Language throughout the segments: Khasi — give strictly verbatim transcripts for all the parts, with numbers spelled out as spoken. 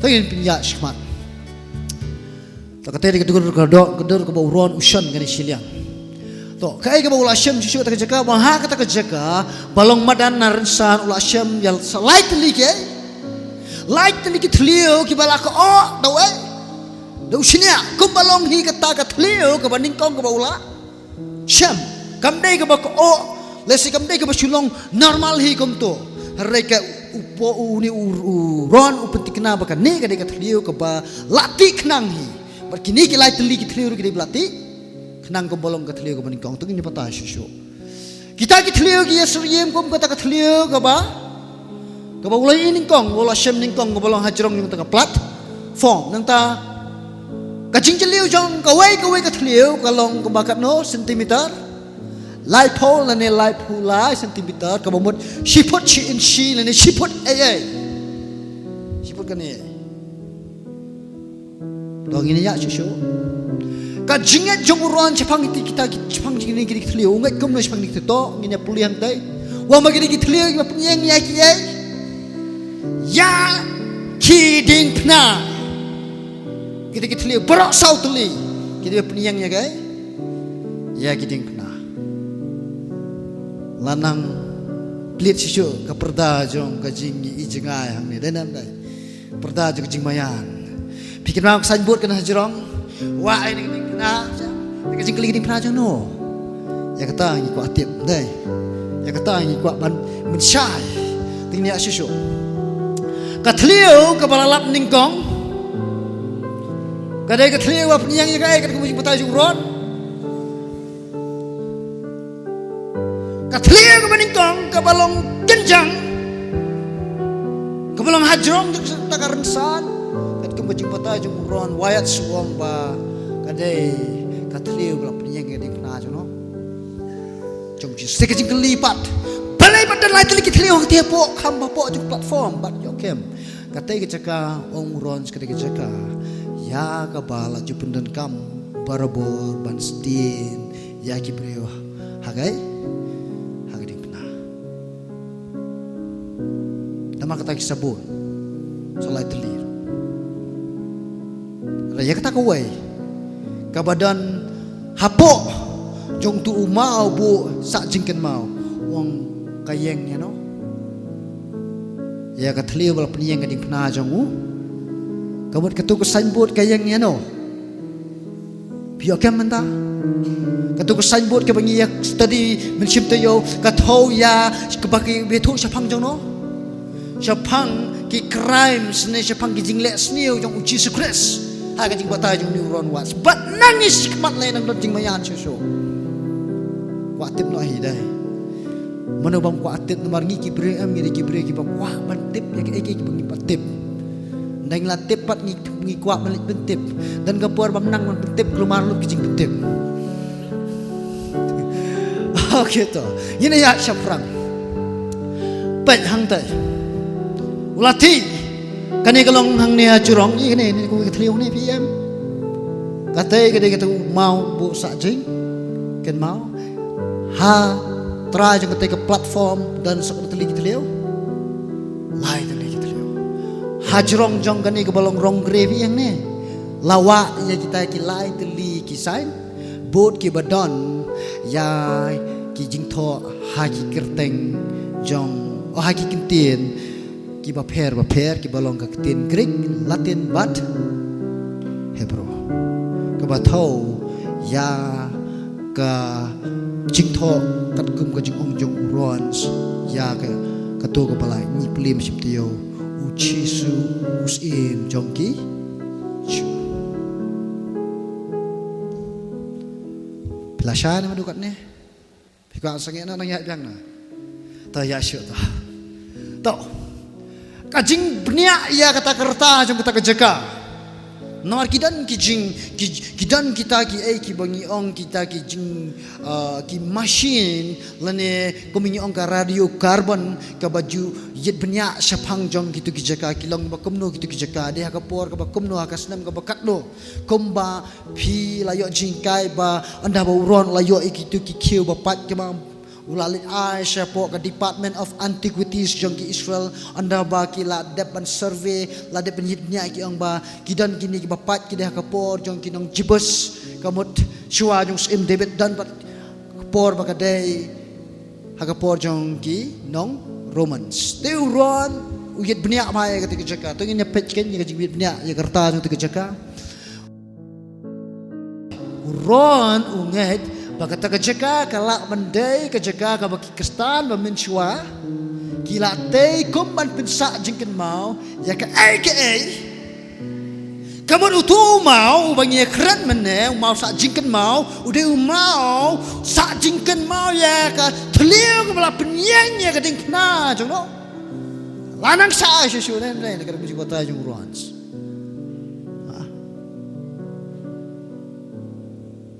To ngin pynïaid shakhmat. To kata dei ka dur ka dor ka dur kaba u Ron u shon kane shiliang. To kaei kaba u la shem shuh shuh kata ka jaka, ba ha kata ka jaka ba long madan na rynsan u la shem ïa sa lai tylli ki, lai tylli ki thliew kiba la koh da u, da u shñiuh, kumba long hi kata ka thliew kaba nyngkong kaba u la shem. Kam dei kaba koh, lehse kam dei kaba shu long normal hi kumto. Hynrei ka u po u ni u, u Ron u pynthikna ba kane ka dei ka thliew kaba la tih khnang hi. Bad kine ki lai tylli ki thliew ruh ki dei ba la tih khnang kumba long ka thliew kaba nyngkong. To ngin ïa batai shuh shuh. Kita ki thliew ki ïa syriem kum kata ka thliew kaba, kaba u la ïoh nyngkong, u la shem nyngkong kaba long hajrong jong kata ka platform. Nangta ka jingjylliew jong kawei kawei ka thliew ka long kumba katno centimeter? Laiphew lane laiphew lai centimeter, kaba mut shi phut shi inshi lane shi phut ei ei. Shi phut kane ei. To ngin ïa shuh shuh. Ka jingngeit jong u Ron shaphang kita ki, shaphang jingngeit ki thliew, u ngeit kumno shaphang kita, to ngin ïa pule hangtai. Wa ma kita ki thliew ki ba pynïeng ïa kiei? Ïa ki diengphna. Kita ki thliew baroh saw tylli ki ba pynïeng ïa kiei? Ïa ki diengphna. La nang plie shuh shuh ka pyrda jong ka jingïohi jngai hangne, dei ne em dei? Pyrda jong ka jingmaïan. Phi kynmaw ka signboard kane hajrong? Wah, ai ne ka diengphna. Ka jingkylli ka diengphna jong no? Ïa kata ngi kwah tip, dei. Ïa kata ngi kwah ban mynshai. Te ngin ïa shuh shuh. Ka thliew kaba la lap nyngkong ka dei ka thliew ba pynïeng ïa kaei, katkum ka jingbatai jong u Ron? Ka thliew kaba nyngkong kaba long kynjang, kaba long hajrong jong kata ka rynsan. Katkum ka jingbatai jong u Ron, u ïathuh ba ka dei ka thliew ba la pynïeng ïa ka diengphna jong no, jong u Jisu. Te ka jingkylli pat, balei pat don lai tylli ki thliew ha kata hapoh, kham hapoh jong platform bad ïoh kem? Kata ka jaka, ong u Ron, kata ka jaka ïa kaba la ju pyndonkam barabor ban sdien ïa ki briew ha kaei? Ha ka diengphna. Namar kata ki sabon sa lai tylli. Hynrei ïa kata kawei kaba don hapoh jong uto u maw buh sah jingkynmaw, u ong ka ïeng ïano? Ïa ka thliew ba la pynïeng ka diengphna jong u. Ka mut kato ka signboard ka ïeng ïano? Phi ïoh kem mynta? Kato ka signboard kaba ngi ïa study mynshem taïew, ka thew ïa kaba ki ba ïathuh shaphang jong no? Shaphang ki crimes ne shaphang ki jingleh sniew jong u Jisu Khrist ha ka jingbatai jong une u Ron Watts. Bad nang ngi shakhmat lei nang don jingmaïan shuh shuh. Kwah tip noh hi dei. Mano bym kwah tip, namar ngi ki briew em, ngi dei ki briew kiba kwah ban tip ïa kaei kaei kiba ngi kwah tip. Nda ngi la tip pat ngi, ngi kwah ban leit pyntip. Don ka por bym nang ban pyntip, kulmar lut ka jingpyntip. Okay to. Ngin ïa shaphrang. Peit hangtai. U la tih. Kane ka long hangne ha jrong, ïa kane, ne ka thliew ne phi em. Kata ka dei kata u maw buh sah jingkynmaw. Ha trai jong kata ka platform don sa kawei tylli ki thliew? Lai tylli ki thliew. Ha jrong jong kane kaba long rong grey phi ïeng ne, la wah ïa kita ki lai tylli ki signboard kiba don ïa ki jingthoh ha ki kyrteng jong, oh, ha ki ktien kiba pher bapher, kiba long ka ktien Greek, Latin bad Hebrew. Kaba thew ïa ka jingthoh katkum ka jingong jong u Ron ïa ka, kato kaba la ngi pule mynshem taïew, U Jisu U Syiem jong ki Jiw. Phi la shai ne, mano katne? Phi kwah sangeh na, nang ïaid biang na. To ïa shuh to. To. Ka jingbniah ïa kata ka rta jong kata ka jaka. Namar ki don ki jing, ki, ki don kita kiei kiba ngi ong kita ki jing, ah, ki machine lane kum ngi ong ka radiocarbon kaba ju ïit bniah shaphang jong kito ki jaka, ki long ba kumno kito ki jaka, dei ha ka por kaba kumno, ha ka snem kaba katno. Kumba phi la ïoh jinghikai ba ynda ba u Ron la ïoh ïa kito ki khiew ba pait, kaba U la leit ai shapoh ka Department of Antiquities jong ki Israel, ynda ba ki la dep ban survey, la dep ban ïit bniah, ki ong ba ki don kine kiba pait ki dei ha ka por jong ki nong Jebus, ka mut shuwa jong u Syiem David, don pat ka por ba ka dei ha ka por jong ki nong Romans. Te u Ron u ïit bniah bha ïa kata ka jaka. To ngin ïa peit kein ïa ka jingïit bniah ïa ka rta jong kata ka jaka. U Ron u ngeit ba kata ka jaka ka lah ban dei ka jaka kaba ki Khristan ba mynshuwa ki la tei kum ban pynsah jingkynmaw ïa kaei kaei. Ka mut utu u maw uba ngi ïa kren mynne, u maw sah jingkynmaw, u dei u maw sah jingkynmaw ïa ka thliew kaba la pynïeng ïa ka diengphna jong no. La nang sah shuh shuh ne, ne, ne, ka dei ka jingbatai jong u Ron. Ah.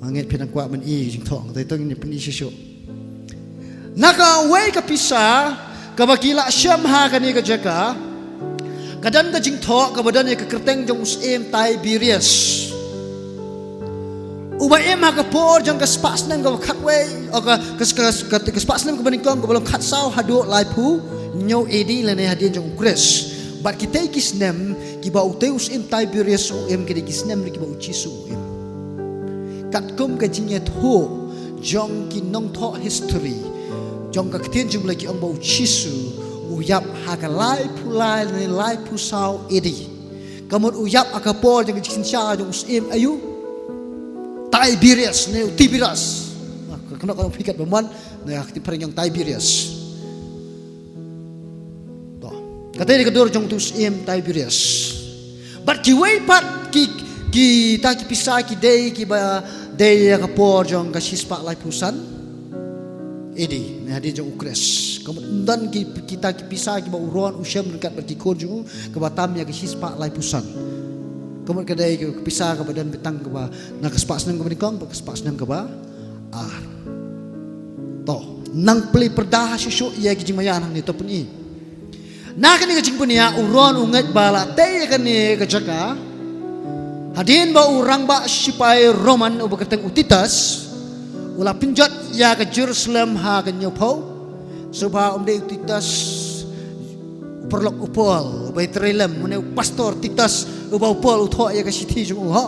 Nga ngeit phi nang kwah ban i jingthoh, nga tei to ngin ïa pyni shuh shuh. Na kawei ka pisa kaba ki la shem ha kane ka jaka, ka don ka jingthoh kaba don ïa ka kyrteng jong u Syiem Tiberius, uba im ha ka por jong ka spah snem kaba khatwei, o ka, ka, ka, ka, ka spah snem kaba nyngkong kaba long khatsaw haduh laiphew hynñiew A D lane hadien jong u Khrist. Bad kitei ki snem kiba utei u Syiem Tiberius u im, ki dei ki snem ruh kiba u Jisu u im. Katkum ka jingïathuh jong ki nongthoh history jong ka ktien jong U Blei, ki ong ba u Jisu u ïap ha ka laiphew lai lane laiphew saw A D. Ka mut u ïap ha ka por jong ka jingsynshar jong u Syiem aïu? Tiberius, ne u Tiberius. Ah, ka kynnoh ka long phi kat ba mon, ne ka ktien phareng jong Tiberius. To. Kata dei ka dur jong utu u Syiem Tiberius. Bad kiwei pat ki, kita ki pisa ki dei kiba dei ïa ka por jong ka shispah laiphew san A D, ne hadien jong u Khrist. Ka mut ym don ki, kita ki pisa kiba u Ron u shem ryngkat bad ki khun jong u kaba tam ïa ka shispah laiphew san. Ka mut ka dei ka pisa kaba don beit tang kaba na ka spah snem kaba nyngkong bad ka spah snem kaba ar. To, nang plie pyrda shuh shuh ïa ki jingmaïan hangne, to pyni. Na kane ka jingpynïaid, u Ron u ngeit ba la tei ïa kane ka jaka hadien ba u rangbah shipai Roman uba kyrteng u Titus u la pynjot ïa ka Jerusalem ha ka hynñiewphew. Shuwa um dei u Titus u paralok u Paul uba ïatrei lem, une u pastor Titus uba u Paul u thoh ïa ka shithi jong u, ha.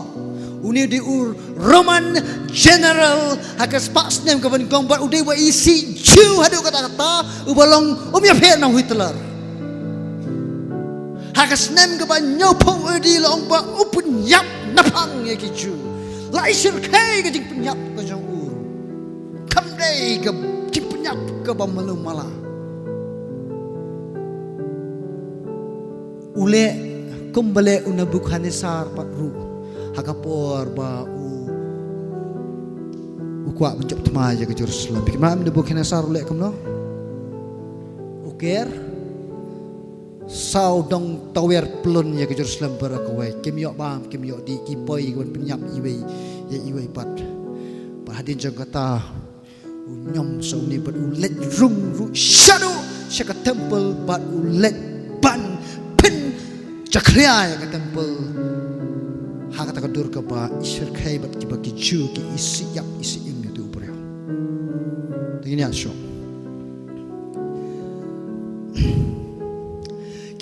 Une u dei u Roman general ha ka spah snem kaba nyngkong, bad u dei uba isih Jiw haduh katta katta, uba long um ïapher na u Hitler. Ha ka snem kaba hynñiewphew A D la ong ba u pynïap naphang ïa ki Jiw. La i shyrkhei ka jingpynïap ka jong u. Kam dei ka jingpynïap kaba malu mala. U leh kumba leh u Nebukhadnessar pat ruh ha ka por ba u, u kwah ban jop thma ïa ka Jerusalem. Phi kynmaw em Nebukhadnessar u leh kumno? U ker saw dong tawiar pyllun ïa ka Jerusalem baroh kawei. Kim ïoh bam, kim ïoh dih, ki poi ban pynïap iwei ïa iwei pat. Bad hadien jong kata u ñiom sa une bad u leit rung ruh shaduh sha ka temple bad u leit ban pynjakhlia ïa ka temple. Ha kata ka dur kaba i shyrkhei bad kiba ki Jiw ki isih ïap isih im ïa utu u briew. Te ngin ïa shu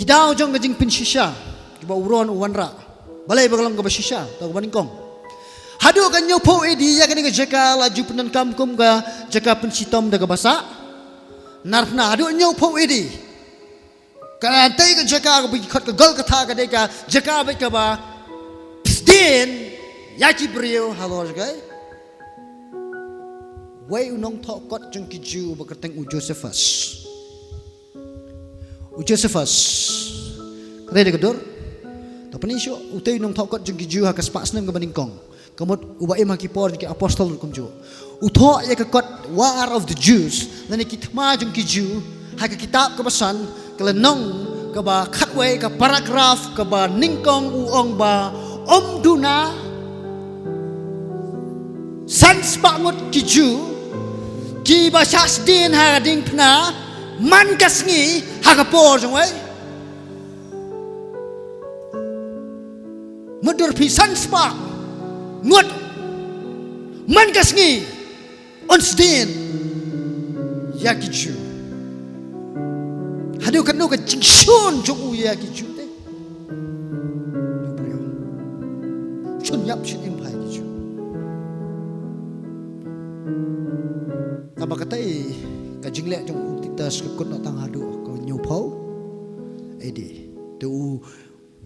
Ki daw jong ka jingpynshisha kiba u Ron u wanrah. Balei ba ka long kaba shisha, to kaba nyngkong. Haduh ka hynñiewphew A D ïa kane ka jaka la ju pyndonkam kum ka jaka pynshitom da kaba sah. Narphna haduh hynñiewphew A D. Ka dei ka jaka kaba ki khot ka Golgotha, ka dei ka jaka beit kaba sdien ïa ki briew halor jaka. Wei u nongthoh kot jong ki Jiw uba kyrteng u Josephus. U Josephus. Ka dei ka dur. To pyni shuh, utei u nongthoh kot jong ki Jiw ha ka spah snem kaba nyngkong. Ka mut uba im ha ki por jong ki apostol ruh kumjuh. U thoh ïa ka kot War of the Jews, lane ki thma jong ki Jiw, ha ka kitab kaba san, ka lynnong kaba khatwei, ka paragraph kaba nyngkong, u ong ba ym duna san spah ngut ki Jiw kiba shah sdien ha ka diengphna man ka sngi ha ka por jong wei. Mutdur phi, san spah ngut man ka sngi un sdien. ïa ki Jiw. Haduh katno ka jingshun jong u ïa ki Jiw te. Shun ïap shun im bha ki Jiw. Tangba katei ka jingleh jong u Titus ka kut noh tang haduh ka hynñiewphew A D. Te u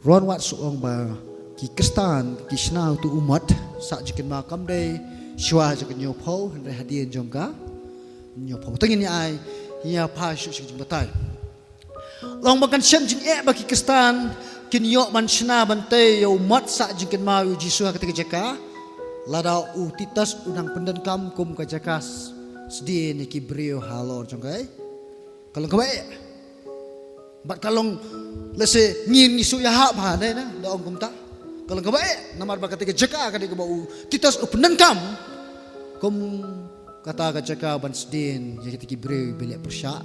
Ron Watts u ong ba ki Khristan ki shna uto u mot sah jingkynmaw kam dei shuwa jong ka hynñiewphew hynrei hadien jong ka hynñiewphew. Te ngin ïa ai, ngin ïa phai shuh sha ka jingbatai. Long ba kan shem jingeh ba ki Khristan kin ïoh ban shna ban tei ïa u mot sah jingkynmaw ïa u Jisu ha katei ka jaka. Lada u Titus u nang pyndonkam kum ka jaka s-, sdien ïa ki briew halor jong ka. Ka long kaba eh. Bad ka long, lehse ngin ngi shu ïahap bha ne, na, da ong kumta. Ka long kaba eh, namar ba katei ka jaka ka dei kaba u Titus u pyndonkam kum kata ka jaka ban sdien ïa kita ki briew ba leh pyrshah.